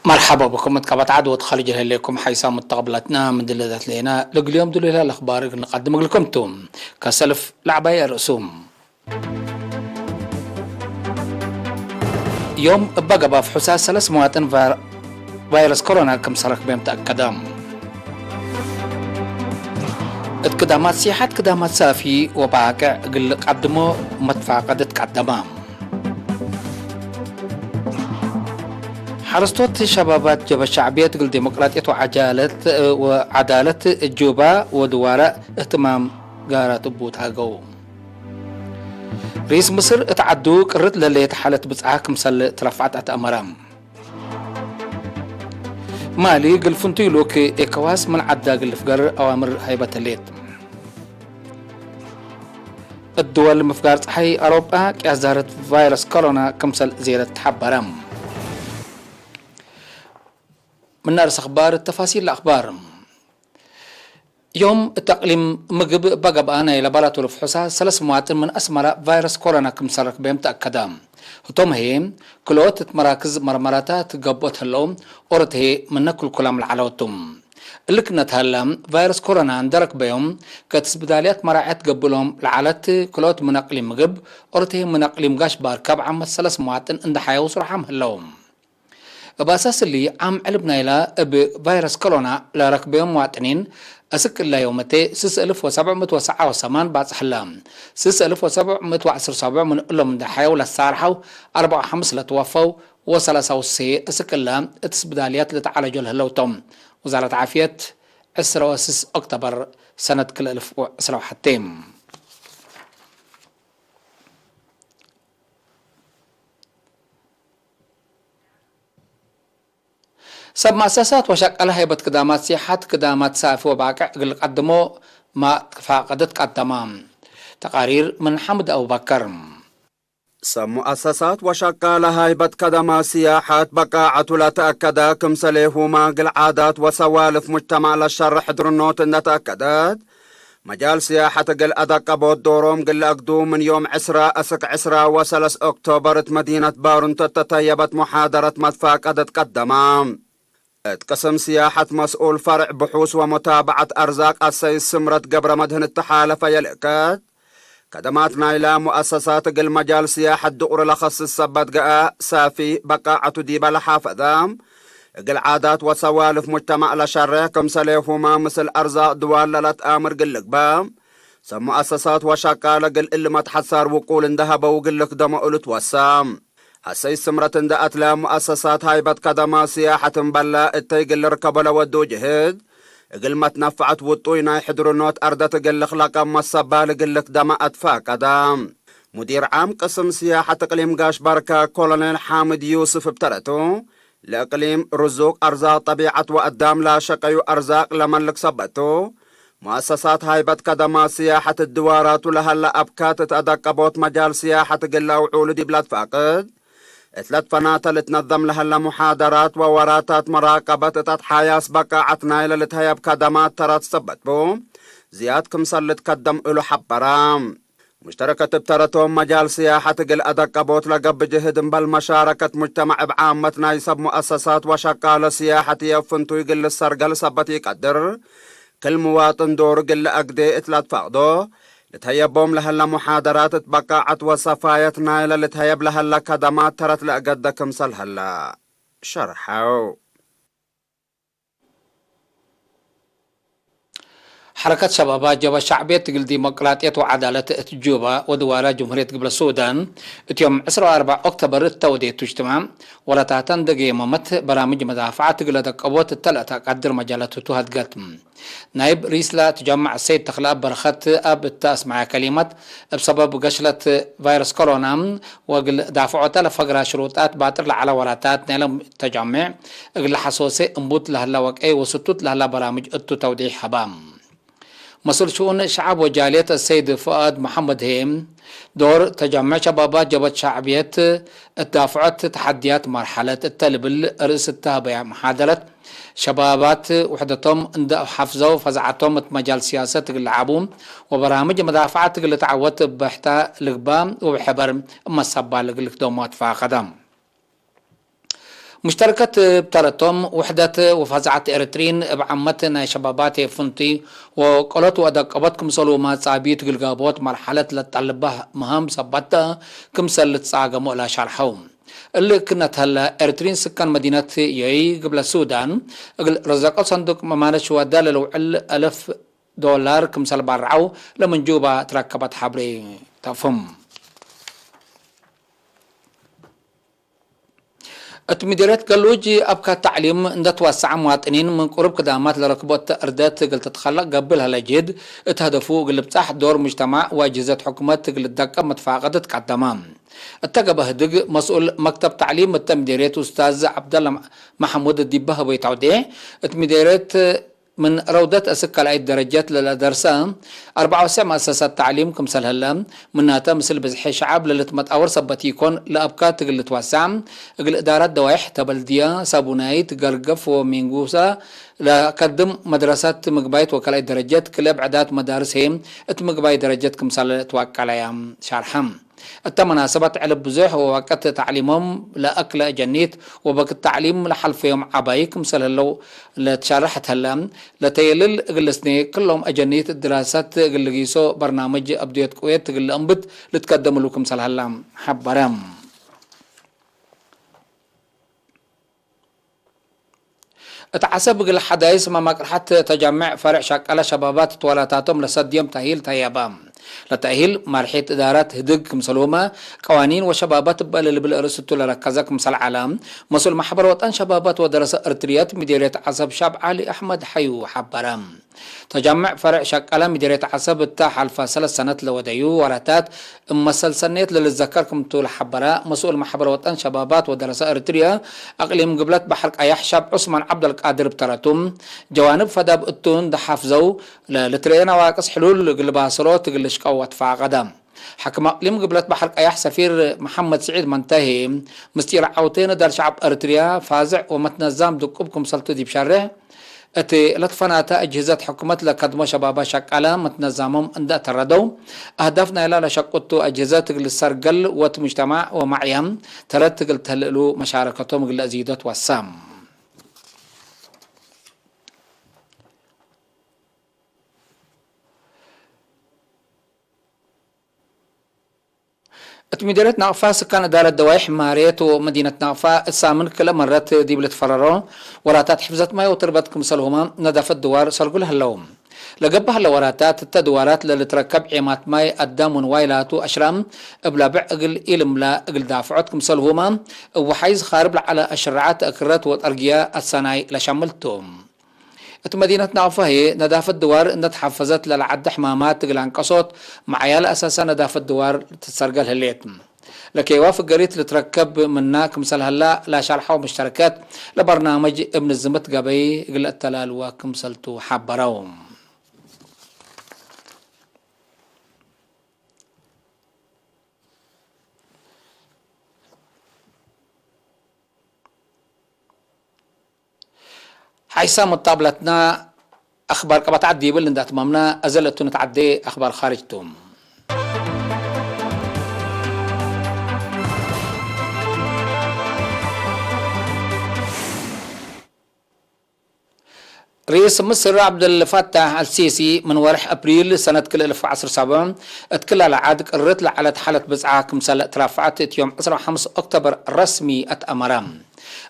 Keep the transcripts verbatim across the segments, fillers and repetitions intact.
መርሐባ ብኩም እት ቀበት ዐድ ወእት ኻርጅ ለህሌኩም ሐይሳም ተቀብላትና። ምን ድለ ዛት ሌና ለእግል ዮም ድሉለ ለአኽባር እግል ንቀድም እግልኩም ቱ። ከሰልፍ ለዐባይ አርእሱም። ዮም እበ ገብአ ፍሑሳት ሰለስ መዋጥን ቫይረ-፣ ቫይረስ ኮሮና ክምሰል ረክቤም ተአከደ። እት ክዳማት ሲሐት ክዳማት ሳፊ ወባቅዕ እግል ቀድሞ መትፋቀድ ትቀደመ። ሐረስቶት ሸባባት ጀብሀት ሸዕብየት እግል ዴሞቅራጥየት ወዐጃለት፣ ወዐዳለት ጁባ ወድዋረ እህትማም ጋራት እቡ ተሃገው። ርኢስ ምስር እት ዐዱ ቅርት ለሌት ሓለት ብጽዓ ክምሰል ትረፍዐት አትአመረ። ማሊ እግል ፍንቱይ ልኡክ ኤኮዋስ ምን ዐዳ እግል ልፍገር አዋምር ሀይበት ህሌት። እት ድወል ምፍጋር ጸሓይ አውሮጳ ቅያስ ዛህረት ቫይረስ ኮሮና ክምሰል ዜረት ተሐበረ። ምን አርስ አኽባር ተፋሲል ለአኽባር። ዮም እት አቅሊም ምግብ እበ ገብአ ናይ ለባላቱ ልፍሑሳ ሰለስ መዋጥን ምን አስመረ ቫይረስ ኮሮና ክምሰል ረክቤም ተአከደ። ህቶም ህዬ ክልኦት እት መራክዝ መርመራታት ገብኦት ህለው፣ ኦሮት ህዬ ምነ ክልኩላም ለዐለው ቱ። እሊ ክነት ሀለ፣ ቫይረስ ኮሮና እንደ ረክበዮም፣ ከትስብዳልያት መራዕየት ገብእሎም ለዐለት ክልኦት ምን አቅሊም ምግብ፣ ኦሮት ህዬ ምን አቅሊም ጋሽ ባር ካብ ዓመት ሰለስ መዋጥን እንደ ሐየው ሱርሓም ህለው። እብ አሳስ እሊ፣ ዓም ዕልብ ናይላ እብ ቫይረስ ኮሮና ለረክበዮም መዋጥኒን፣ እስክ እለ ዮመቴ ስስ እልፍ ወሰብዕ ምእት ወሰብዓ ወሰማን ባጽሕ ህለ። ስስ እልፍ ወሰብዕ ምእት ወዐስር ሰቡዕ ምን እሎም እንዴ ሐየው ለሳርሐው፣ አርበዕ ወሐምስ ለትወፈው፣ ወሰላሳ ወስሴ እስክ እለ እት ስብዳልያት ልትዓለጆ ለህለው ቶም። ውዛረት ዓፍየት፣ ዕስረ ወስስ ኦክቶበር ሰነት ክልኤ እልፍ ወዕስረ ወሐቴ። ሰብ መአሰሳት ወሸቀለ ሀይበት ክዳማት ሲሐት፣ ክዳማት ሳፊ ወባቅዕ እግል ቀድሞ መትፋቀደት ቀደመ። ተቃሪር ምን ሓምድ አቡበከር። ሰብ መአሰሳት ወሸቀለ ሀይበት ከደማት ሲያሐት በቃዐቱ ለተአከደ፣ ክምሰሌሁመ እግል ዓዳት ወሰዋልፍ ሙጅተማዕ ለሸርሕ ሕድርኖት እንደ ተአከደት፣ መጃል ስያሐት እግል አደቀቦት ዶሮም እግል ለአግዱ፣ ምን ዮም ዕስራ እስክ ዕስራ ወሰለስ ኦክቶበር እት መዲነት ባሩንቶ እተተየበት ሙሓደረት መትፋቀደት ቀደመ። እት ቅስም ስያሐት መስኡል ፈርዕ ብሑስ ወሙታበዐት አርዛቅ አሰይድ ስምረት ገብረመድህን እተሓለፈ የልእከት፣ ከደማት ናይላ ሙአሰሳት እግል መጃል ስያሐት ድቁር ለከስስ ሰበት ገአ፣ ሳፊ በቃዐቱ ዲበ ለሓፈዘ፣ እግል ዓዳት ወሰዋልፍ ሙጅተማዕ ለሸሬሕ፣ ክምሰሌሁመ ምስል አርዛቅ ድዋል ለለትአምር እግል ልግበእ፣ ሰብ ሙአሰሳት ወሸቃለ እግል እሊ መትሐሳር ውቁል እንደ ሀበው እግል ልክደሞ እሉ ትወሰ። አሰይድ ስምረት እንደ አትለ፣ ሙአሰሳት ሀይበት ከደማ ስያሐት እምበለ እተይ እግል ልርከቦ ለወዱ ጅህድ፣ እግል መትነፈዐት ውጡይ ናይ ሕድርኖት አርደት እግል ልክለቀ መሰባል እግል ልክደመ አትፋቀደ። ሙዲር ዓም ቅስም ስያሐት እቅሊም ጋሽ ባርካ ኮሎኔል ሓምድ ዩስፍ እብ ተረቱ፣ ለእቅሊም ርዙቅ አርዛቅ ጠቢዐት ወአዳም ላሸቀዩ አርዛቅ ለመልክ ሰበት ቱ። ሙአሰሳት ሀይበት ከደማ ስያሐት እት ድዋራቱ ለሀለ አብካት እት አደቀቦት መጃል ስያሐት እግል ለአውዑሉ ዲብ ለትፋቅድ፣ እት ለትፈናተ ልትነዘም ለሀለ ሙሓደራት ወወራታት መራቀበት እት አትሓያስ በቃዐት ናይለ ልትሀየብ ከደማት ተረት ሰበት ቡ፣ ዝያድ ክምሰል ልትከደም እሉ ሐበረ። ሙሽተረከት እብ ተረቶም መጃል ስያሐት እግል አደቀቦት ለገብእ ጅህድ እምበል መሻረከት ሙጅተመዕ እብ ዓመት ናይ ሰብ ሙአሰሳት ወሸቃለ ስያሐት እብ ፍንቱይ እግል ልሰርገል ሰበት ኢቀድር። ክል ምዋጥን ዶሩ እግል ለአግዴ እት ለትፈቅዶ፣ ልትሀየቦም ለሀለ ሙሓደራት እት በቃዐት ወሰፋየት ናይለ ልትሀየብ ለሀለ ከደማት ተረት ለእገደ ክምሰል ሀለ ሸርሐው። ሐረከት ሸባባት ጀብሀት ሸዕብየት እግል ዲሞቅራጥየት ወዐዳለት እት ጁባ ወድዋረ ጅምሁርየት ግብለ ሱዳን፣ እት ዮም ዕስራ ወአርበዕ ኦክቶበር እተ ወዴቱ እጅትማዕ ወረታተ እንደ ገየመመት፣ በራምጅ መዳፈዐት እግለ ደቀቦት እተ ለአተቀድር መጃላት ቱ ሀድገት። ናይብ ርኢስ ለተጀመዕ ሰይድ ተክለአብ በረኸት እብ እተ አስመዐ ከሊመት፣ እብ ሰበብ ገሽለት ቫይረስ ኮሮና ወእግል ዳፍዖተ ለፈግራ ሽሩጣት ባጥር ለዐለ ወራታት ናይለ ተጀሜዕ እግል ለሐሶሴ እምቡት ለህለ ወቀይ ወስቱት ለህለ በራምጅ እቱ ተውዴሕ ሀበ። መስኡል ሽኡን ሸዐብ ወጃልየት አሰይድ ፉአድ መሐመድ ህዬ፣ ዶር ተጀምዕ ሸባባት ጀብሀት ሸዕብየት እት ዳፍዖት ተሐድያት መርሐለት እተ ልብል ርእስ እተ ሀበያ መሓደረት፣ ሸባባት ውሕደቶም እንደ ሐፍዘው ፈዝዐቶም እት መጃል ስያሰት እግል ለዐቡ ወበራምጅ መዳፍዐት እግል ልትዐወት እብ ብሕታ ልግባ ወብሕበር እብ መሰባል እግል ልክደሞ አትፋቀደ። ሙሽተረከት እብ ተረቶም፣ ውሕደት ወፈዛዐት ኤረትርዪን እብ ዓመት ናይ ሸባባቴ ፍንቱይ ወቀሎት ወአደቀቦት ክምሰልሁመ ጻብዩት እግል ጋብኦት መርሐለት ለትጠልባ መሃም ሰበት ተ ክምሰል ልትጻገሞ እለ ሻርሐው። እሊ ክነት ሀለ፣ ኤረትርዪን ስካን መዲነት ዮይ ግብለ ሱዳን፣ እግል ረዘቀ ሰንዱቅ መማለሽ ወደ ለልውዕል አልፍ ዶላር ክምሰል ባርዐው ለምን ጁባ ትረከበት ሐብሬ ተፍህም። እት ምዲርየት ገሉጅ አብካት ተዕሊም እንደ ትወሰዐ፣ መዋጥኒን ምን ቅሩብ ክዳማት ለረክቦት እርደት እግል ትትከለቅ ገብእ ለሀለ ጅህድ፣ እት ሀደፉ እግል ልብጻሕ ዶር ሙጅተማዕ ወአጅህዘት ሕኩመት እግል ልትደቀብ መትፋቀደት ቀደመ። እተ ገብአ ህድግ፣ መስኡል መክተብ ተዕሊም እተ ምዲርየት ኡስታዝ ዐብደላ መሐሙድ ዲበ ሀበዩ ተውዴሕ፣ እት ምዲርየት ምን ረውደት እስክ ካልኣይት ደረጀት ለለደርሰ አርበዕ ወሰዕ መአሰሳት ተዕሊም ክምሰል ህለ፣ ምናተ ምስል ብዝሒ ሸዐብ ለልትመጣወር ሰበት ኢኮን፣ ለአብካት እግል ልትወሰዕ፣ እግል እዳራት ደዋይሕ፣ ተበልድየ፣ ሳቡናይት፣ ገርገፍ ወሚንጉሰ ለከድም መድረሳት ምግባይት ወካልኣይት ደረጀት፣ ክልኤ ብዕዳት መዳርስ ህዬ እት ምግባይ ደረጀት ክምሰል ትወቀለየ ሻርሐ። እተ መናሰበት ዕልብ ብዙሕ ወወቅት ተዕሊሞም ለአክለ አጀኒት ወበክት ተዕሊም ለሐልፈዮም ዐባይ ክምሰል ህለው ለትሸረሐት ህለ። ለተየልል እግል ልስኔ ክሎም አጀኒት ድራሰት እግል ልጊሶ በርናምጅ አብድዮት ቅዌት እግል ለእንብት ልትከደምሉ ክምሰል ህለ ሐበረ። እት ዐሰብ እግል ሐዳይስ መማቅርሐት ተጃምዕ ፈርዕ ሸቀለ ሸባባት እት ወላታቶም ለሰድዮም ተእሂል ተየበ። ለተእሂል መርሒት እዳራት ህድግ ክምሰልሁመ ቀዋኒን ወሸባባት እበ ለልብል ርእስ እቱ ለረከዘ ክምሰል ዐለ፣ መስኡል መሕበር ወጠን ሸባባት ወደረሰ እርትርየት ምዲርየት ዐሰብ ሻብ ዐሊ አሕመድ ሐዩ ሐበረ። ተጃምዕ ፈርዕ ሸቀለ ምዲርየት ዐሰብ እተ ሐልፈ ሰለስ ሰነት ለወደዩ ወራታት እብ መሰል ሰኔት ለልዘከር ክምቱ ለሐበረ መስኡል መሕበር ወጠን ሸባባት ወደረሰ እርትርየ አቅሊም ግብለት በሐር ቀያሕ ሻብ ዑስማን ዐብደልቃድር እብ ተረቱ፣ ጀዋንብ ፈዳብ እቱ እንደ ሐፍዘው ለልትረኤ ነዋቅስ ሕሉል እግል ባስሮት እግል ልሽቀው ወትፋቀደ። ሐክም አቅሊም ግብለት በሐር ቀያሕ ሰፊር መሐመድ ስዒድ መንተሂ፣ ምስጢር ዐውቴ ንዳል ሸዐብ እርትርየ ፋዝዕ ወመትነዛም ድቁብ ክምሰልቱ ዲብ ሸሬሕ፣ እት ለትፈናተ አጅህዘት ሕኩመት ለከድሞ ሸባባት ሸቃለ መትነዛሞም እንደ አተረደው፣ አህዳፍ ናይላ ለሸቁቱ አጅህዘት እግል ሰርገል ወእት ሙጅተማዕ ወማዕየ ተረት እግል ተህልእሉ መሻረከቶም እግል ለአዚዶ ትወሰ። እት ምዲርየት ናቅፋ ስካን እዳረት ደዋይሕ ማሬት ወመዲነት ናቅፋ እት ሳምን ክልኤ መረት ዲብ ልትፈረሮ ወላታት ሕፍዘት ማይ ወትርበት ክምሰልሁመ ነዳፈት ድዋር ሰርጉል ህለው። ለገብእ ህለ ወላታት እተ ድዋራት ለልትረከብ ዔማት ማይ አዳም ወንዋይ ላቱ አሽራም እብ ለብዕ እግል ኢልምላ እግል ዳፍዖት ክምሰልሁመ እብ ወሓይዝ ኻርብ ለዐለ አሽረዓት እክረት ወጠርግየ አሰናይ ለሸምል ቱ። እት መዲነት ናቅፋ ህዬ ነዳፈት ድዋር እንደ ተሐፈዘት ለለዐደ ሕማማት እግል አንቀሶት፣ መዓያ ለአሳሰ ነዳፈት ድዋር ትትሰርገል ህሌት። ለኬዋ ፍገሪት ልትረከብ ምና ክምሰል ሀላ ለሸርሐው ሙሽተረከት፣ ለበርናምጅ እብ ንዝመት ገበይ እግል ለአተላልወ ክምሰልቱ ሐበረው። ሐይሳም ወጣብለትና አኽባር ቀበት ዐድ ዲብል እንደ አትመምና፣ አዘ ለእቱ ንትዐዴ አኽባር ኻርጅ ቱ። ርኢስ ምስር ዐብደልፋታሕ አልሲሲ ምን ወርሕ አፕሪል ሰነት ክልኤ እልፍ ወዐስር ሰብዕ እት ክላ ለዓድ ቅርት ለዐለት ሓለት ብጽዓ ክምሰል ትራፍዐት እት ዮም ዕስራ ወሐምስ ኦክቶበር ረስሚ አትአመረ።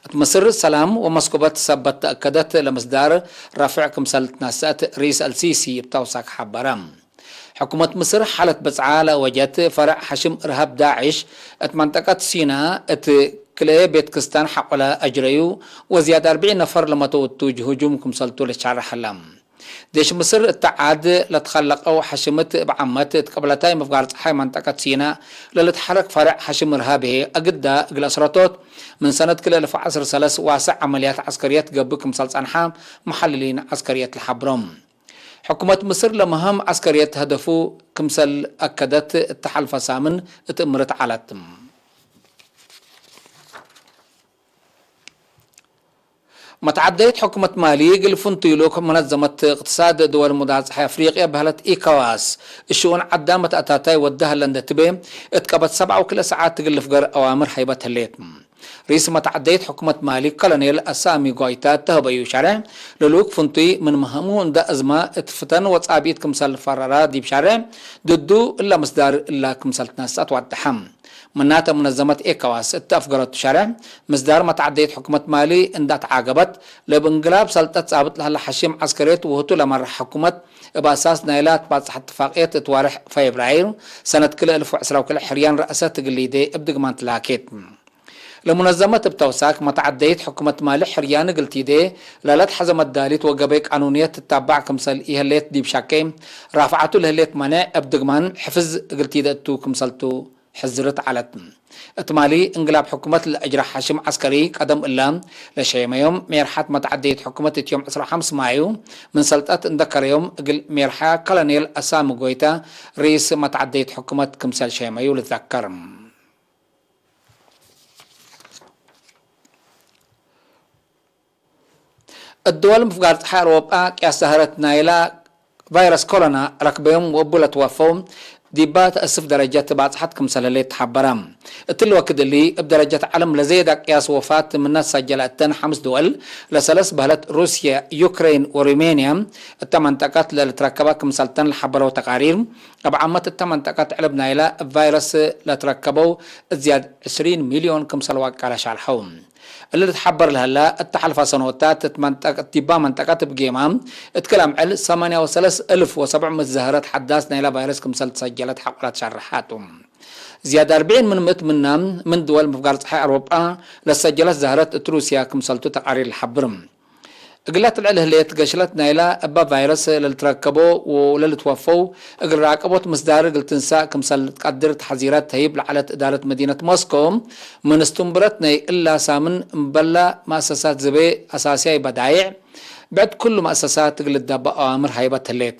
እት ምስር ሰላም ወመስኩበት ሰበት ተአከደት ለምስዳር ራፍዕ ክምሰል ትናሰአት ርኢስ አልሲሲ እብ ተውሳክ ሐበረ። ሕኩመት ምስር ሓለት ብጽዓ ለአወጀት ፈርዕ ሐሽም እርሃብ ዳዕሽ እት መንጠቀት ሲና እት ክልኤ ቤት ክስታን ሐቆለ አጅረዩ ወዝያድ አርብዒን ነፈር ለመተው እቱ ህጁም ክምሰልቱ ልትሸረሕ ሀለ። ዴሽ ምስር እተ ዓድ ለትከለቀው ሐሽምት እብ ዓመት እት ቅብለታይ ምፍጋር ጸሓይ መንጠቀት ሲና ለልትሐረክ ፈርዕ ሐሽም እርሃብ ህዬ አግዳ እግል አስረቶት ምን ሰነት ክልኤ እልፍ ወዐስር ሰለስ ዋስዕ ዐመልያት ዐስከርየት ገብእ ክምሰል ጸንሐ መሐልሊን ዐስከርየት ለሐብሮም። ሕኩመት ምስር ለመሃም ዐስከርየት ሀደፉ ክምሰል አከደት እተ ሐልፈ ሳምን እት እምርት ዐለት። መትዐደይት ሕኩመት ማሊ እግል ፍንቱይ ሉክ መነዘመት እቅትሳድ ድወል ሙዳል ጸሓይ አፍሪቅያ በህለት ኢኮዋስ፣ እሽኡን ዐዳመት አታታይ ወደ ሀለ እንደ ትቤ፣ እት ቀበት ሰብዓ ወክልኤ ሰዓት እግል ልፍገር አዋምር ሀይበት ህሌት። ርኢስ መትዐደይት ሕኩመት ማሊ ኮሎኔል አሳሚ ጎይታ እተሀበዩ ሸርሕ፣ ለልኡክ ፍንቱይ ምን ምህሙ እንደ እዝመ እት ፍተን ወጻብኢት ክምሰል ፈረረ ዲብ ሸርሕ፣ ድዱ እለ ምስዳር እላ ክምሰል ትነስአት ወደሐ። ምናተ ሙነዘመት ኤኮዋስ እተ አፍገረቱ ሸርሕ፣ ምስዳር መትዐደይት ሕኩመት ማሊ እንደ አትዓገበት፣ ለእብ እንግላብ ሰልጠት ጻብጥ ለሀለ ሐሺም ዐስከርየት ወህቱ ለመራሕ ሕኩመት፣ እብ አሳስ ናይላ ትባጽሐ እትፋቅየት እት ወርሕ ፌብራይር ሰነት ክልኤ እልፍ ወዕስራ ወክልኤ ሕርያን ረአሰት እግል ሊዴ እብ ድግማን ትላኬት። ለሙነዘመት እብ ተውሳክ መትዐደይት ሕኩመት ማሊ ሕርያን እግል ቲዴ ለለትሐዘ መዳሊት ወገበይ ቃኑንየት ትታባዕ ክምሰል ኢህሌት ዲብ ሸኬ፣ ራፍዓቱ ለህሌት መኔዕ እብ ድግማን ሕፍዝ እግል ቲዴ እቱ ክምሰልቱ ሕዝርት ዐለት። እት ማሊ እንግላብ ሕኩመት ለአጅረ ሐሽም ዐስከሪ ቀደም እለ ለሸየመዮም ሜርሐት መትዐደይት ሕኩመት እት ዮም ዕስራ ወሐምስ ማዩ ምን ሰልጠት እንደ ከረዮም እግል ሜርሐ ኮሎኔል አሳሚ ጎይታ ርኢስ መትዐደይት ሕኩመት ክምሰል ሸየመዩ ልትዘከር። እት ድወል ምፍጋር ጸሓይ አውሮጳ ቅያስ ዛህረት ናይላ ቫይረስ ኮሮና ረክበዮም ወእቡ ለትወፈው ዲባ ተአስፍ ደረጀት ባጽሐት ክምሰል ህሌት ተሐበረ። እትሊ ወክድ እሊ እብ ደረጀት ዐለም ለዘየደ ቅያስ ወፋት ምነ ትሰጀለ እተን ሐምስ ድወል ለሰለስ በህለት ሩስየ፣ ዩክሬን ወሩሜንየ እተ መንጠቀት ለልትረከበ ክምሰልተን ለሐበረው ተቃሪር፣ እብ ዓመት እተ መንጠቀት ዕልብ ናይለ እብ ቫይረስ ለትረከበው እዝያድ ዕስሪን ሚልዮን ክምሰል ዋቀለ ሻርሐው። እሊ ልትሐበር ለህለ፣ እተ ሐልፈ ሰኖታት እት መንጠቅ-፣ እት ዲባ መንጠቀት እብ ጌማ እት ክል አምዕል ሰማንያ ወሰለስ እልፍ ወሰብዕ ምእት ዘህረት ሐዳስ ናይለ ቫይረስ ክምሰል ትሰጀለት ሐቆላት ሻርሐቱ። ዝያድ አርብዒን ምን ምእት ምና ምን ድወል ምፍጋር ጸሓይ አውሮጳ ለሰጀለት ዘህረት እት ሩስያ ክምሰልቱ ተቃሪር ለሐብር። እግለ ትልዕል ህሌት ገሽለት ናይለ እበ ቫይረስ ለልትረከቦ ወለልትወፈው እግል ራቀቦት ምስዳር እግል ትንሳእ ክምሰል ትቀድር ተሐዚራት ተህይብ ለዐለት እዳረት መዲነት ሞስኮ፣ ምን እስትንብረት ናይ እላ ሳምን እምበለ መአሰሳት ዝቤ አሳስያይ በዳይዕ ብዕድ ኩሉ መአሰሳት እግል ልዳበእ አዋምር ሀይበት ህሌት።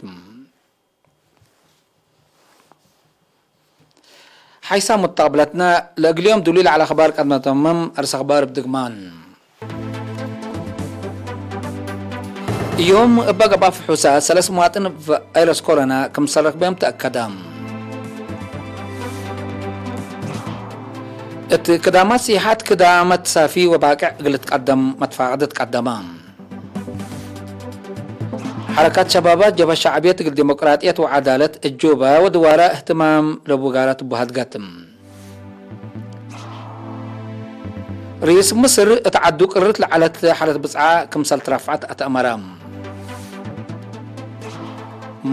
ሓይሳም ሙተቅብለትነ ለእግል ዮም ዱሉይ ለዐለ አኽባር ቀድመ ተምም። አርስ አኽባር እብ ድግማን። ዮም እበ ገብአ ፍሑሳት ሰለስ መዋጥን ቫይረስ ኮሮና ክምሰል ረክበዮም ተአከደ። እት ክዳማት ሲሓት ክዳመት ሳፊ ወባቅዕ እግል ልትቀደም መትፋቀደት ቀደመ። ሐረካት ሸባባት ጀብሀት ሸዕብየት እግል ዲሞቅራጥየት ወዐዳለት እጁበ ወድዋረ እህትማም ለቡ ጋራት እቡ ሀድገት። ርኢስ ምስር እት ዐዱ ቅርርት ለዐለት ሐለት ብጽዓ ክምሰል ትረፍዐት አትአመረ።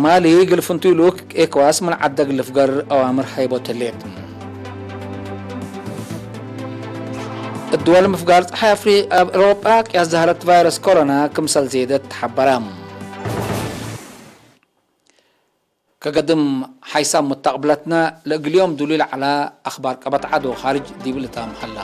ማሊ እግል ፍንቱይ ልኡክ ኤኮዋስ ምን ዐደ እግል ልፍገር አዋምር ሀይቦት ህሌት። እት ድወል ምፍጋር ጸሓይ አፍሪ-፣ አውሮጳ ቅያስ ዛህረት ቫይረስ ኮሮና ክምሰል ዜደት ተሐበረ። ከገድም ሓይሳም ሙተቅብለትነ ለእግል ዮም ዱሉይ ለዐለ አኽባር ቀበት ዐድ ወኻርጅ ዲብ ልታም ሀላ።